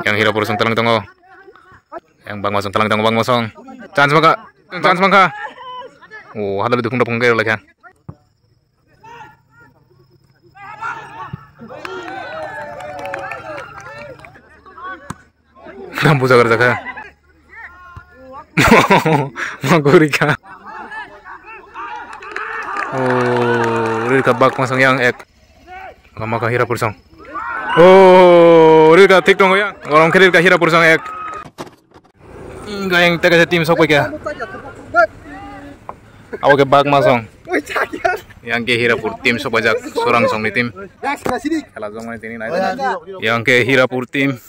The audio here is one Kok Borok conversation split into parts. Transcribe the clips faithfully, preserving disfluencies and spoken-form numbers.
Yang Hirapur song talang tongo. Yang Bagma song talang tongo, Bagma song. Chance maka, chance maka. Oh, hada bidu phung phung kero lekha. Buja garjak kha. Magurika. Oh, rika Bagma song yang ek. Maka Hirapur song. Oh, rika thik tongo yang. Gorong khe rika Hirapur song ek. Gayang teka team sok paikha. Abo khe Bagma song. Yang khe Hirapur team sok paijak, Sorang song ni team. Khela jongmani tini nai. Yang khe Hirapur team.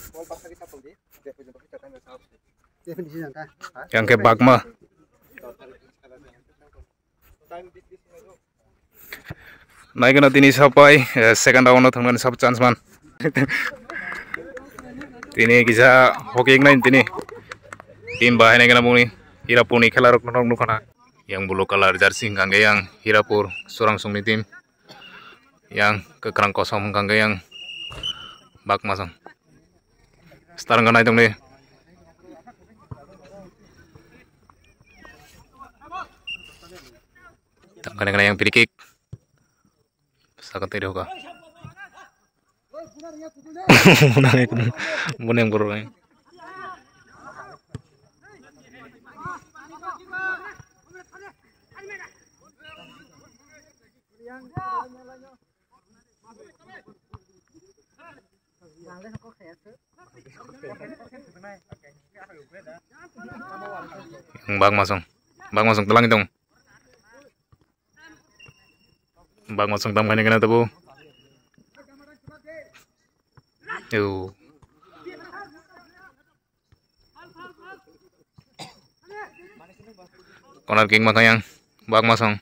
Yang khe Bagma. Naikhe no tini sapai, eh, second round o thangmani sab chance man. Tini kisa hockey nai tini. Team bahai naikhe no buni Hirapur ni khela rok no nukha na. Yang blue colour jersey hwnkha khe yang Hirapur Sorang song ni team. Yang kwkhwrang kosom hwnkha khe yang Bagma song. Star wngkha nai tongdi. Tangkani kana yang free kick. Saka teri hoka. Bunang ekun, bunang borok nai. Bagma song, Bagma song talang tong. Bagma song tam khaina kena tabo. Yo. Corner kick ma kayang. Bagma song.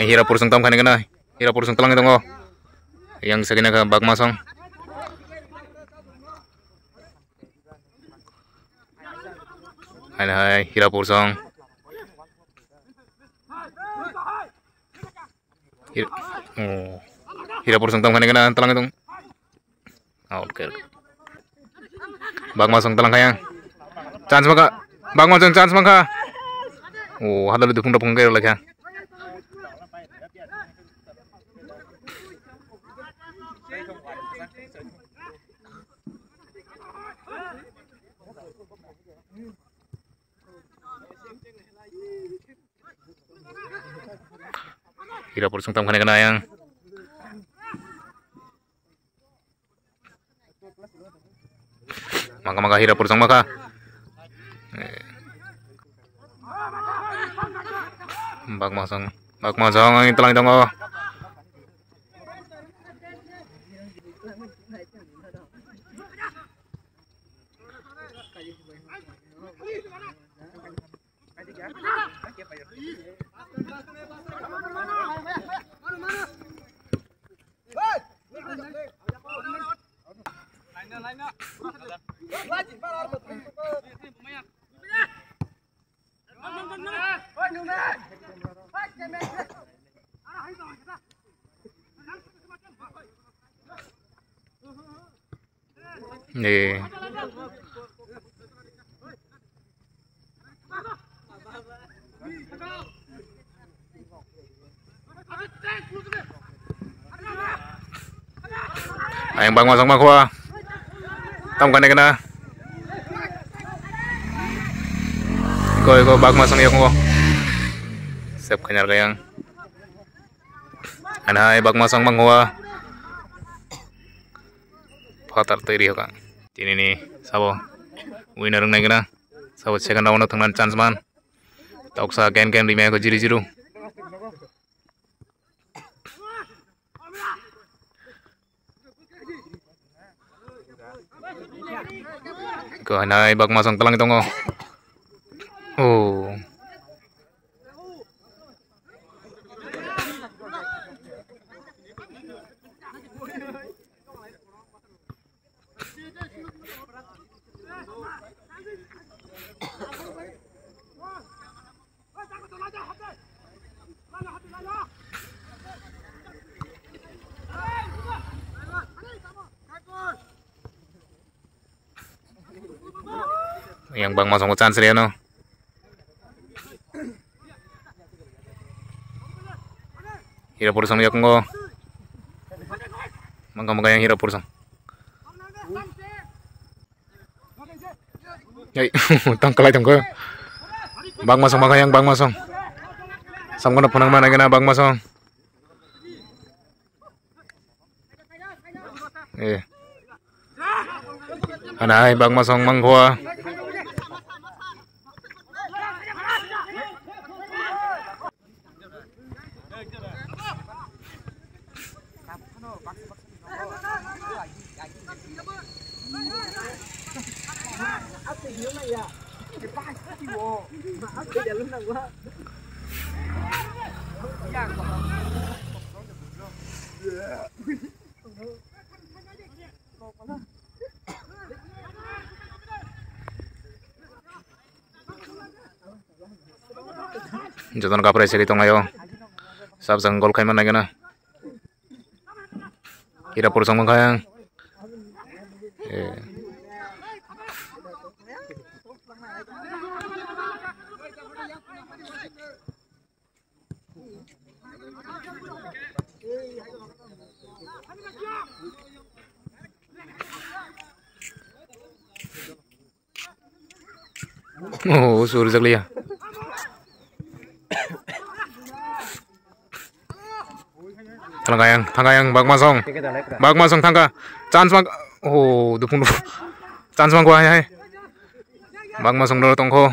Hirapur song tam khaina kena. Hirapur song talang tongo. Yang sakina kha Bagma song. Hai hai Hirapur song. Hir-, oh. Hirapur song tam khaina kena talang tong. Out khe. Bagma song talang kha yang. Chance maka. Bagma song chance maka. Oh, hadalu dukung dukung khe lekha. Hirapur song tam khaina kena yang. Maka maka Hirapur song maka. Bagma song, Bagma song ang talang tongo. Eh. Ayang Bagma song ma khua. Tam kane kena. Iko iko Bagma song yok ngo. Sep kanyar kayang. Anhai Bagma song ma khua. Phatar twi rihokha. Tini ni sabo winner wngnai kena. Sabo second round o thangna chance man. Toksa ken ken rimai ko zero zero. Ko hanai Bagma song talang tongo. Oh, Yang bangma songo chance riyano. Hirapur song yakungo. Mangka mangka yang Hirapur song. Hey, tang kalai tongko. Bangma song, bangma yang bangma song. Samkono phunang mana gana bangma song. Eh. Anai bangma song mangkho. Jotono kaphrai seri tonglaio. Sab jang gol khaima naigana. Hirapur song kha. Eh. Oh, sur jak liya. Thangkayang, thangkayang, bakma song. Bakma song thangka. Chance mang, oh, dupung dupung. Chance mang ko hai hai. Bakma song dolo tongkho.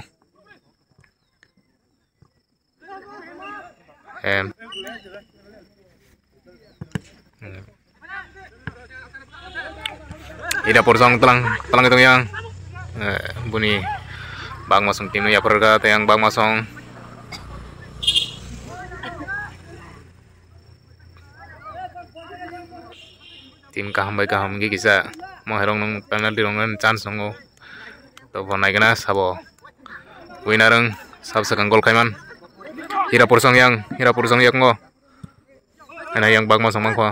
Em. Ida porsong telang, telang itu yang. Eh, buni bakma song tim ya perga tayang bakma song. Team kaham bai kaham wngkhe kisa mohai rok nang penalty rok nang chance tongo. To bo naigwna sabo winner wng sab swkang gol khaiman. Hirapur song yang, Hirapur song yakngo. Ana yang bakma song mangkho.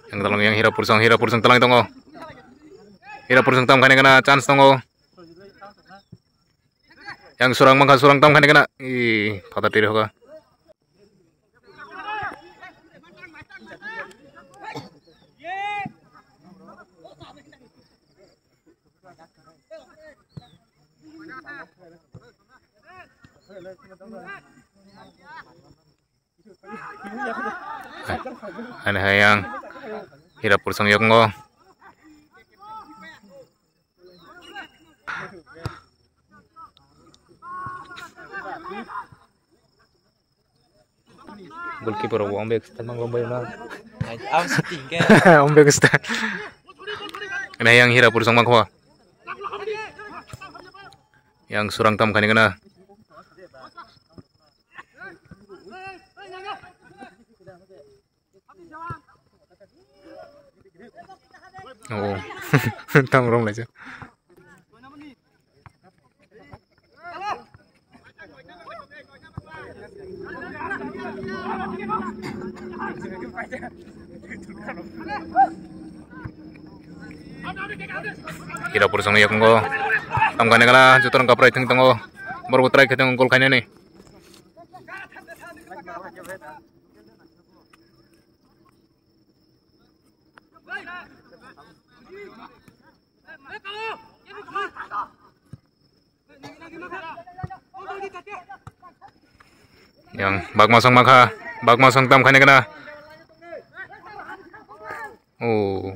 Yang tolong yang Hirapur song, Hirapur song telang tongo. Hirapur song tam khaina gana chance tongo. Yang surang mangkha surang tam khaina gana. Ih, phatar tiri hoka. Ani hai yang Hirapur song yakngo. Goalkeeper rok bo ang bek style mang bai na. Ang shooting ke. Ang bek style. Ani hai yang Hirapur song mangkho. Yang surang tam khani kana. Oh. Tam rong lai. Hirapur song yakngo. Tam kani kana joto rong kaprai thwng tongo. Borok try khe tongo gol khainani. Yang bakma song mangkha, bakma song tam khaina kana. Oh.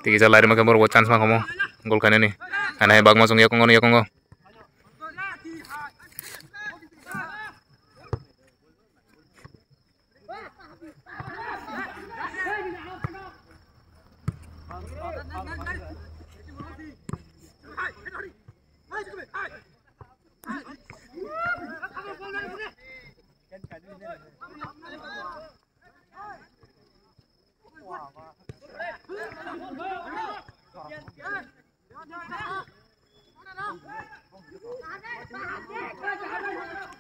Tiki ja lari mangkha borok chance mangkha mo. Gol khainani. Ana hai bakma song yakungo yakungo.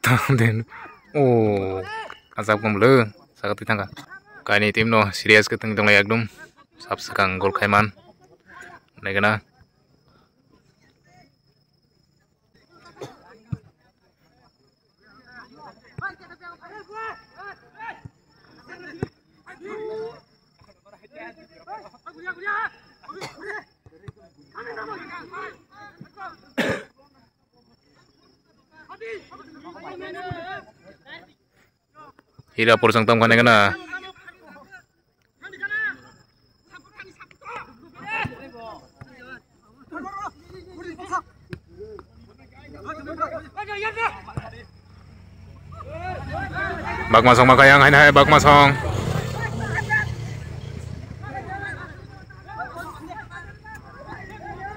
Tang den. Oh. Ajak bom le. Saka twi thangka. Kaini team no serious ke tong tong ekdom. Sab sakang gol khaiman. Naigana. Hira pursong tong kane kana. Bakma song makayang hai hai bakma song.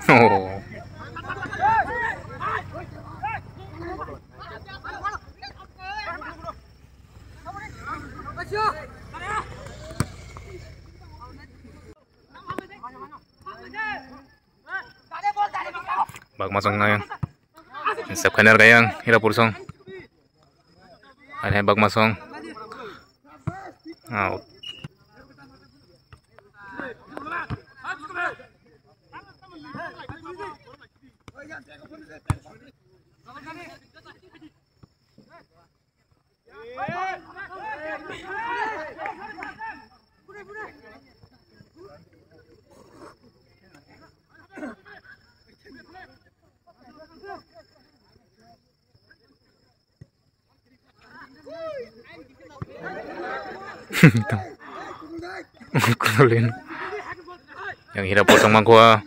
Oh. Bakma song nai. Sep khaner kayang Hirapur song. Hai hai bakma song. Out. Kulin. Yang Hirapur song mangkua.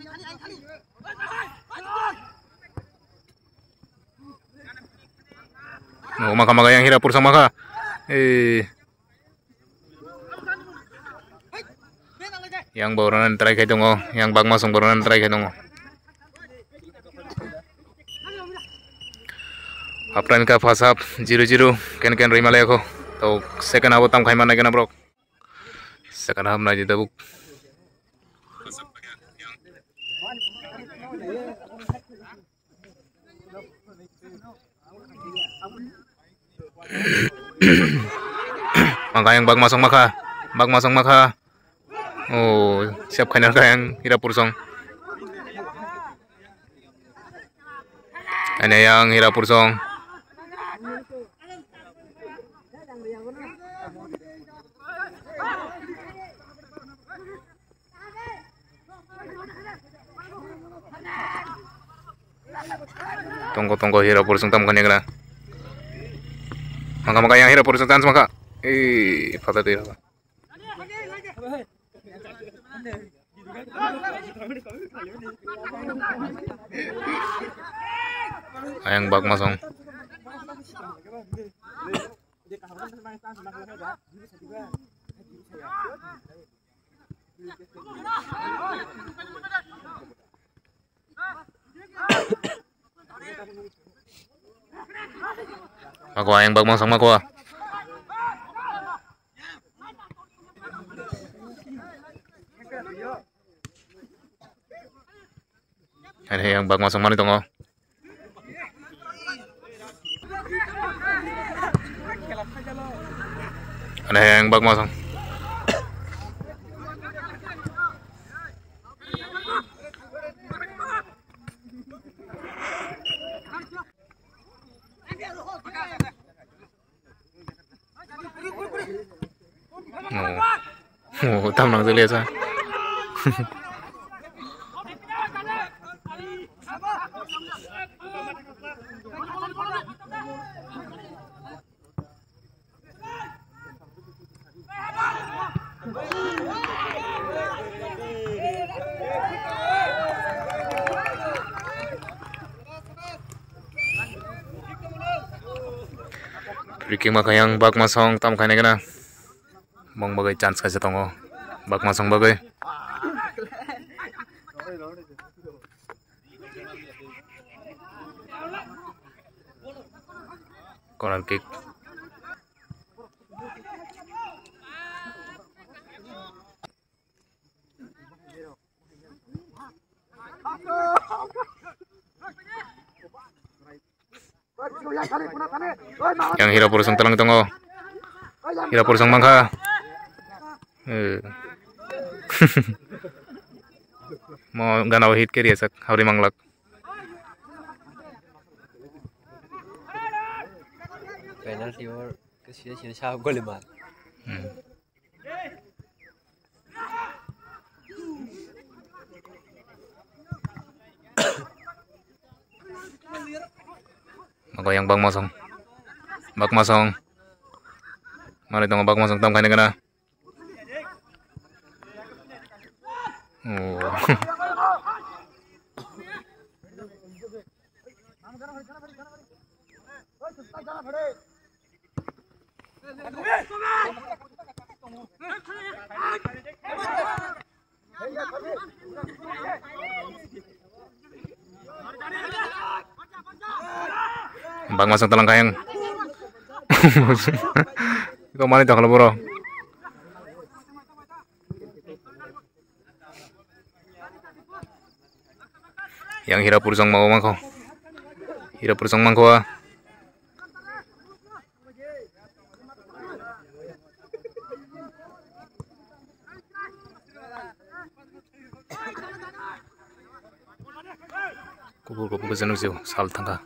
Oh, maka maka yang Hirapur song maka. Eh. Yang borona try khai tongo, yang bakma song borona try khai tongo. Hapran ka first half zero zero, ken ken roi malai ako. To second half o tam khai manai kana borok. Second half nai di tabuk. Maka yang bakma song maka, bakma song maka. Oh, siap khaina kha yang Hirapur song. Ane yang Hirapur song. Tongko tongko Hirapur song tam khani gana. Maka maka yang Hirapur song chance maka. Eh, pada tu. Ayang bakma song. Mako ayang bakma song mako. Ani yang bakma song mani tongo. Ani yang bakma song. Oh. Oh, tam nang jeliya sa. Free kick ma kha yang bakma song tam khainai gana. Mong bagwi chance kaisa tongo. Bakma song bagwi. Corner kick. Yang Hirapur song talang tongo. Hirapur song mangkha. Eh. Mo gana o hit keri asak, habri manglak. Penalty or kesi sini sa gol mar. Hmm. Mago yang Bakmasong. Bakmasong. Mari tongo Bakmasong tam khaini gana. Oh. Bakmasong talang kayang. Kok mani toklo boro. Yang Hirapur song mau mangko. Hirapur song mangko. Kubur kubur khe nukjio sal thangkha.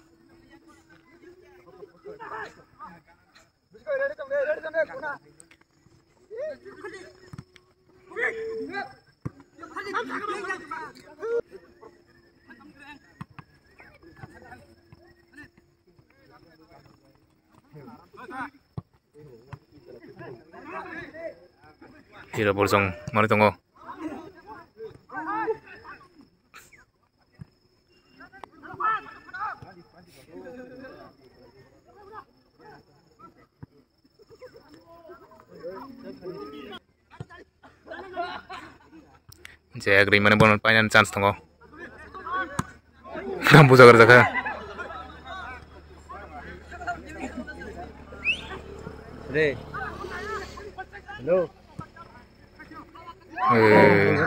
Hirapur song mani tongo. Jek rimani bono painani chance tongo. Bujagar jakha. Re. Hello. Eh.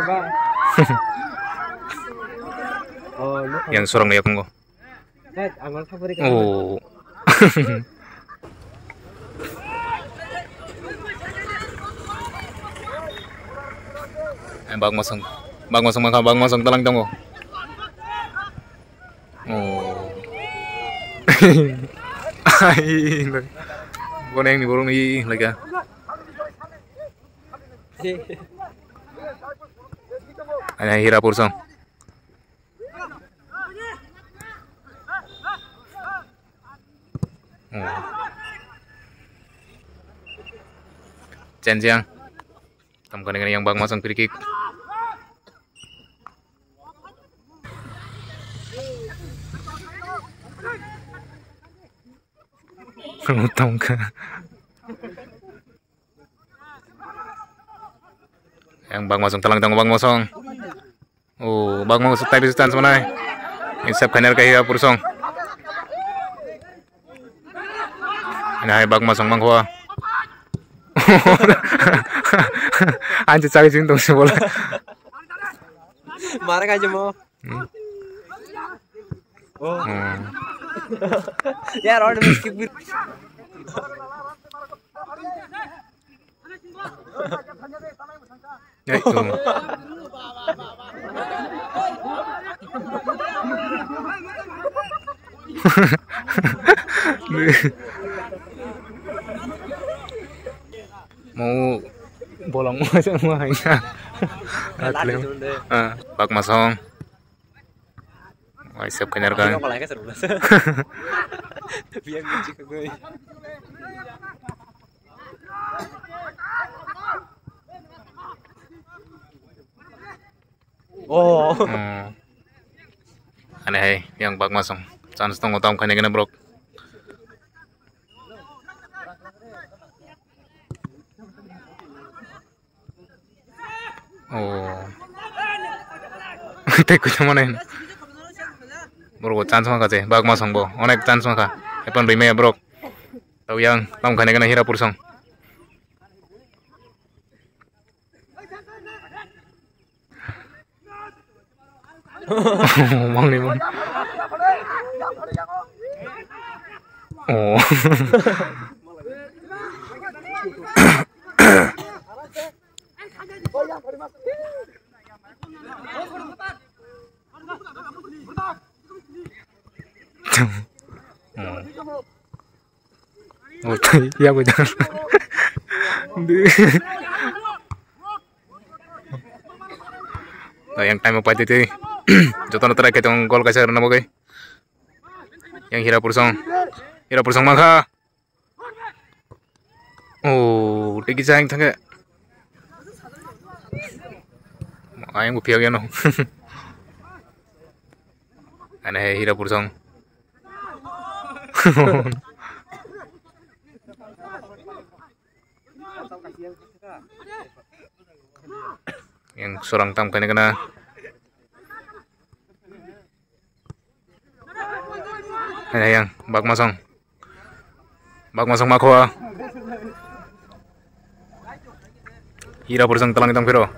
Oh, no. Yang sorong ya kungo. Oh. Eh, Bakmasong, Bakmasong mangkha, Bakmasong talang tongo. Oh. Ai, bono yang ni borok ni lagi. Ani Hirapur song. Oh. Chen Jiang. Tam kani kani yang Bakmasong free kick. Tam ka. Yang Bakmasong talang tongo, Bakmasong. Oh, Bakmasong tai bisa chance manai. Insap khainer ka Hirapur song. Ini hai Bakmasong mangkho. Anjir cari sing tong si bola. Mara ka jemo. Hmm. Oh. Hmm. Yaar, aur miss kick bhi. Eh, tuh. Mau bolong macam mana? Ah, Bakmasong. Waisap kanyar kan. Oh. Hmm. Ani hai yang Bakmasong. Chance tongo tam khaini gana borok. Oh. Tei kuisa mane. Borok bo chance mankha je, Bakmasong bo onek chance mankha. Epan rwi maya borok. Tau yang tam khaini gana Hirapur song. Mangni mang. Oh. Oh. Oh, ya, gue jangan. Yang time apa itu? Jotono try kaitong gol kaisa rwna bagwi. Yang Hirapur song. Hirapur song mangkha. Oh, tiki sayang thangke. Ayang bu piak yano. Ane he Hirapur song. Yang sorang tam kani kana. Hai yang Bakmasong. Bakmasong makhoa. Hirapur song talang tong phiro.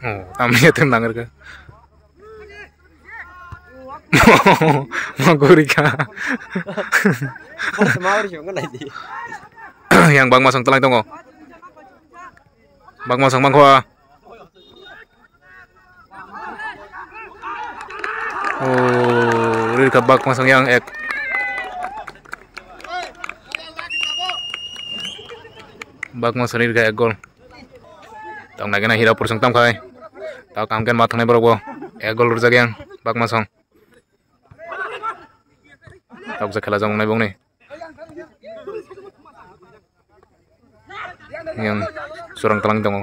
Oh, tamni atem nangir ka. Maguri ka. Yang Bakmasong talang tongo. Bakmasong mangkhoa. Oh, rirka Bakmasong yang ek. Bakmasong rirka ek gol. Tong nagena Hirapur song tam khai. Tao kam ken ma thangnai borok bo. Ek gol rwjak yang Bakmasong. Tokjak khela jong nai bongni. Yang surang talang tongo.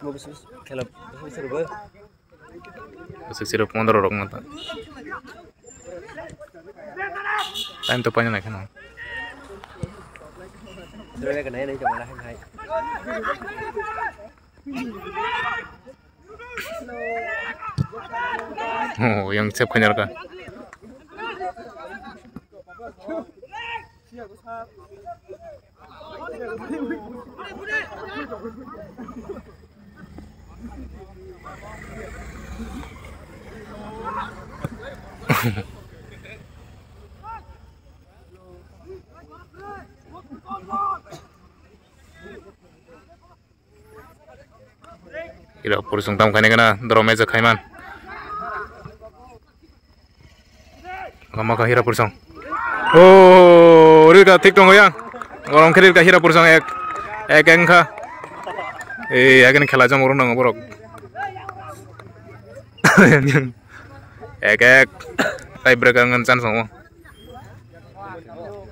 Bo bwswk khela bwswk sero bo. Bwswk sero pondro rok mata. Time to paina naikhe no. Sero ya kenai nai tongma hai hai. Oh, yang sep khanyar ka. Hirapur song tam khaina gana doro mejak khaiman. Lama kha Hirapur song. Oh, rirka thik tongo yang. Gorong khe rirka Hirapur song ek. Ek engkha. Eh, yakin khela jom urung nango borok. Ek ek. Tai bwrwk ang chance tongo.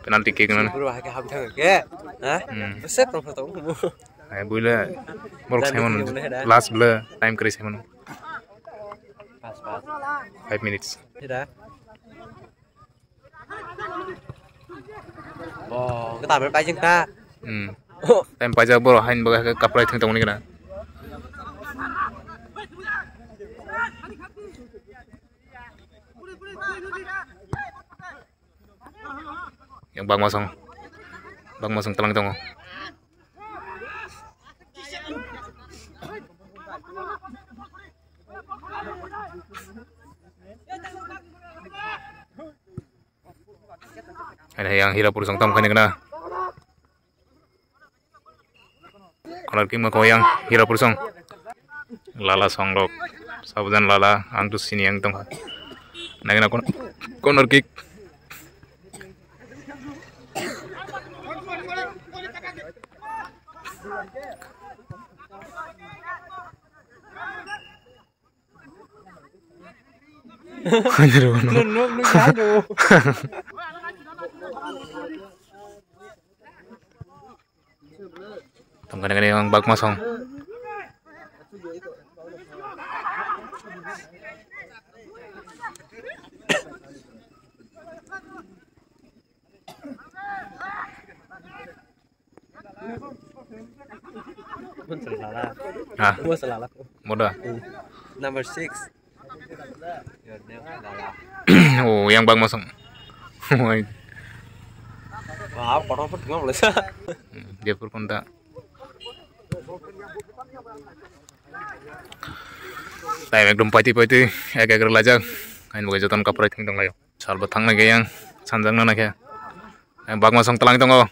Penalty kick nani. Bro, hake hap thang ke. Ha? Hmm. Set tong tong. Hai buila borok Saimon last bela time kwrwi Saimon. Pas pas. Five minutes. Sida. Bo, kita berapa jeng ta? Hmm. Oh. Time pajak borok hain baga kaprai thang tongni kana. Yang Bakmasong. Bakmasong talang tongo. Ada yang Hirapur song tam khaina kana. Corner kick ma kho yang Hirapur song. Lala song rok. Sabujan lala ang tu sini yang tong. Nagina corner kick. Nwng, nwng, nwng, nwng. Tongkha nangkhe ang Bakmasong. Bun se lala. Ha? Bun se lala. Moda. Hmm. Number six. Your name lala. Oh, yang Bakmasong. Oi. Ah, kotor pun tengok boleh. Hmm, Jepur konta. Time ekdom paitwi paitwi ek ek laijak. Aini bagwi jotono kaprai thang tonglaio. Salbo thangna khe yang sanjakna nakhe. Yang bagma song twlang tongo. Oh.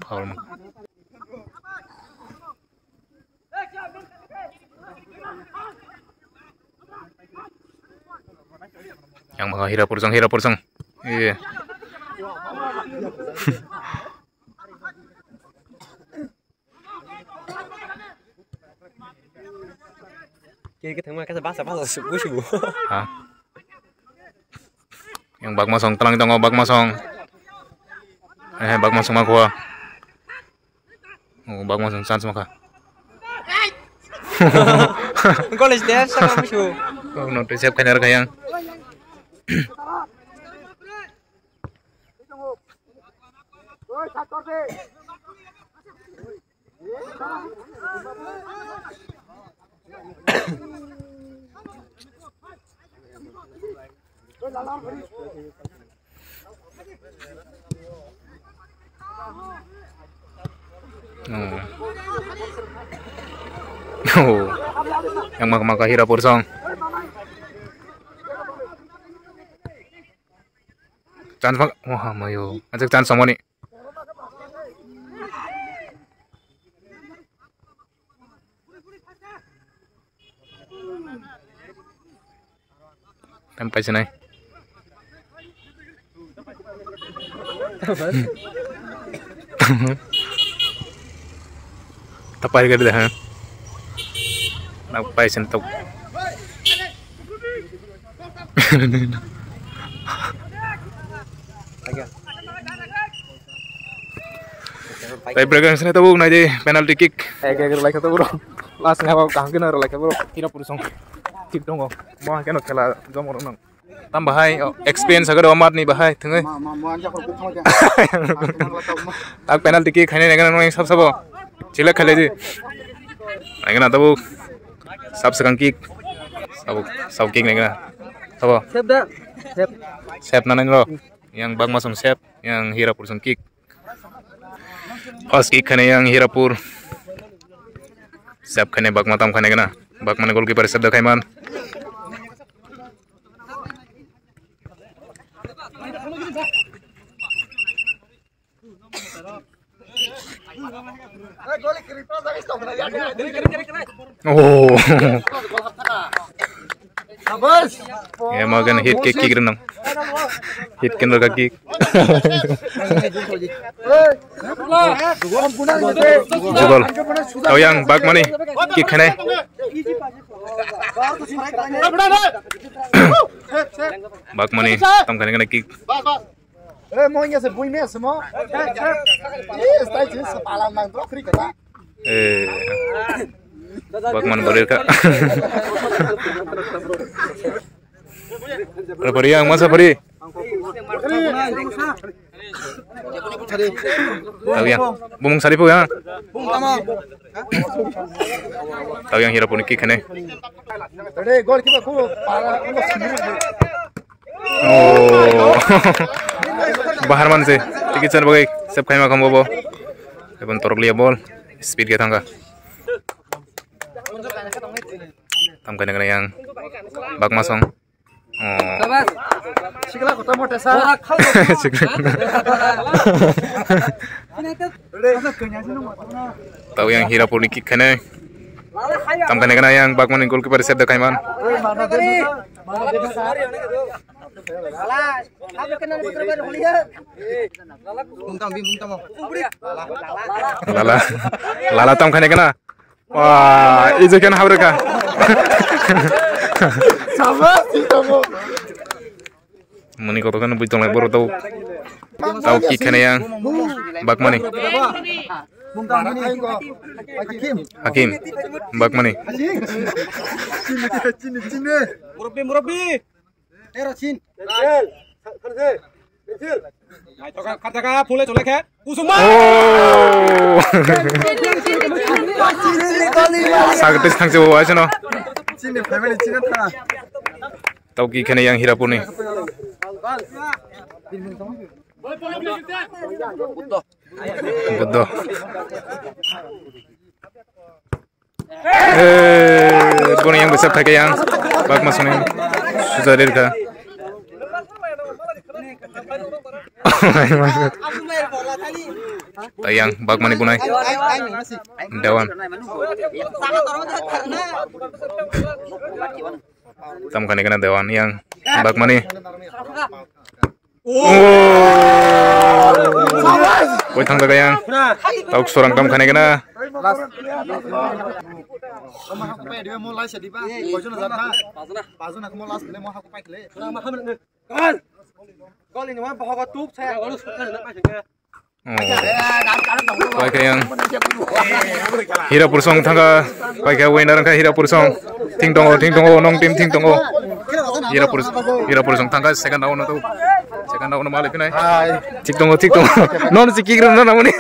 Foul ma. Yang maka Hirapur song, Hirapur song. Iya. Kiri ke thangma kasa basa basa subu subu. Ha. Yang bagma song twlang tongo, bagma song. Eh, bagma song ma khua. Oh, bagma song chance ma kha. College de saka musu. Oh, no, save khaina rwkha yang. Oh. Oh. Yang maka maka Hirapur song. Chance mak, wah, mayo. Ajak chance somoni. Time paisa nai. Tapai gadi ha. Nak paisa tok. Tiebreaker sini tabuk nai di penalty kick. Tiebreaker lai kata bro. Last ngapa kaham kena lai kata bro. Hirapur song. Kick dong. Mo keno khela jom oro nang. Tam bahai, oh, experience agak ada amat nih bahai, tengah. Ma, ma, ma, anja ko kutho ja. Tak penalty kick khaina nengana nong sab sabo. Chila khale ji. Nengana tabuk. Sab sekang kick. Sab, sab kick nengana. Sabo. Save da. Save. Save na nang lo. Yang bagma song save, yang Hirapur song kick. First kick khaina yang Hirapur. Save khaina bagma tam khaina gana. Bagmani goalkeeper save da khaiman. Oh. Ya magan hit kick kick renang. Hit ken rega kick. Jugol. Tau yang bagmani kick khaina. Bagmani tam khaina kick. Eh, mo inge se bui me se mo. Eh, stai se se palang nang drok ri kata. Eh. Bagman boleh ka. Referee yang masa referee. Tau yang bumung sari pu ya. Tau yang Hirapur ni kick khaina. Ready, goalkeeper ku para. Oh. Bahar man se. Tiki chan bagai sep khaima kham bobo. Ebon torok liya ball. Speed ge thangka. Tam khaina khaina yang bagma song. Oh. Sabas. Sikla kota mota sa. Sikla. Tau yang Hirapur ni kick khaina. Tam khaina khaina yang bagmani goalkeeper save da khaiman. Bungtam, bungtam. Lala. Lala tam khaina khaina. Wah, ije kena habre ka. Sama si tamo. Muni koto kan bujong lai boro tau. Tau kick khaina yang. Bagmani. Hakim. Bagmani. Murabbi, murabbi. Ero chin. Naithoka kharjaka phule chole khe kusuma. Oh. Sagte thangse bo aisano. Chini family chini tha. Tauki khene yang Hirapurni. Buddho. Eh, boni yang besar thake yang. Bakma sini. Sujarir kha. Tayang, Bakmani bunai. Dewan. Tam khani kana Dewan yang Bakmani. Oh. Koi thang daga yang. Tauk sorang tam khani kana. Paikha yang Hirapur song thangka, paikha winner wngkha Hirapur song. Thing tongo, thing tongo, nong team thing tongo. Hirapur, Hirapur song thangka second round to. Second round mali pinai. Thik tongo, thik tongo. Non si kick round na muni.